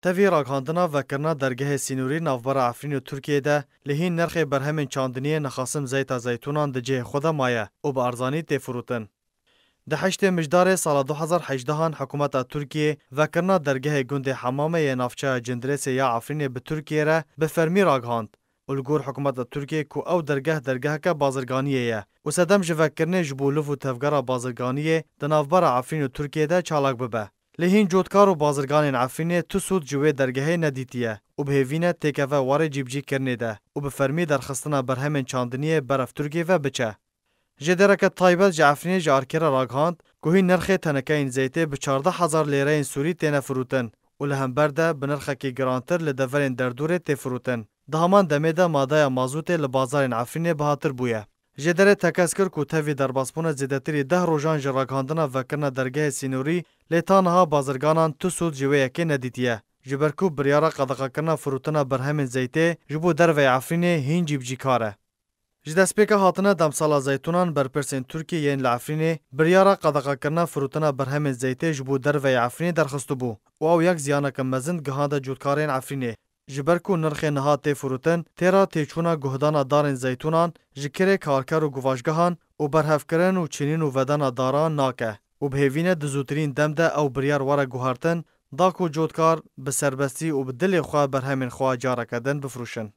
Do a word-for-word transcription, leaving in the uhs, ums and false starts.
Tevî raghandina vekirina dergehê sînorî navbera Efrîn û Tirkiyê de li hîn nirxê berhemên çandiniyê nixasim zeyta zeytûnan di cihê xwe de maye û bi erzanî tê firotin. Di heştê Mijdarê sala du hezar hejdehan hikûmeta Tirkiyê vekirina dergehê gundê Hemamê yê navçeya Cindirêsê ya Efrînê bi Tirkiyê re bi fermî ragihand û li gor hikûmeta Tirkiyê ku ew dergeh dergeheke bazirganiyê ye û sedem ji vekirinê ji bo liv û tevgera bazirganiyê di navbera Efrîn û Tirkiyê de çalak bibe. Lê hîn cotkar û bazirganên Efrînê tu sûd ji wê dergehê nedîtiye û bi hêvî ne têkeve warê cîbicîkirinê de û bi fermî derxistina berhemên çandiniyê berev Tirkiyê ve biçe. Jêdereke taybet ji Efrînê ji Arkê re ragihand ku hîn nirxê tenekeyên zeytê bi çardeh hezar lêreyên sûrî têne firotin û li hember de bi nirxekî girantir li deverên derdorê tê firotin. Di heman demê de madeya mazotê li bazarên Efrînê bihatir bûye. Jêderê tekez kir ku tevî derbasbûna zêdetirî deh rojan ji ragihandina vekirina dergehê sînorî, lê ta niha bazirganan tu sûd ji wê yekê nedîtiye, ji ber ku biryara qedexekirina firotina berhemên zeytê ji bo derveyê Efrînê hîn cîbicîkar e. Ji destpêka hatina demsala zeytûnan berpirsên Tirkiyê yên li Efrînê biryara qedexekirina firotina berhemên zeytê ji bo derveyê Efrînê derxistibû û ew yek ziyaneke mezin gihande cotkarên Efrînê. Ji ber ku nirxê niha tê firotin, têra têçûna guhdana darên zeytûnan ji kirê karker û guvaşgehan û berhevkirin û çînin û vedana daran nake û bi hêvî ne di zûtirîn dem de ew biryar were guhertin, da ku cotkar bi serbestî û bi dilê xwe berhemên xwe careke din bifroşin.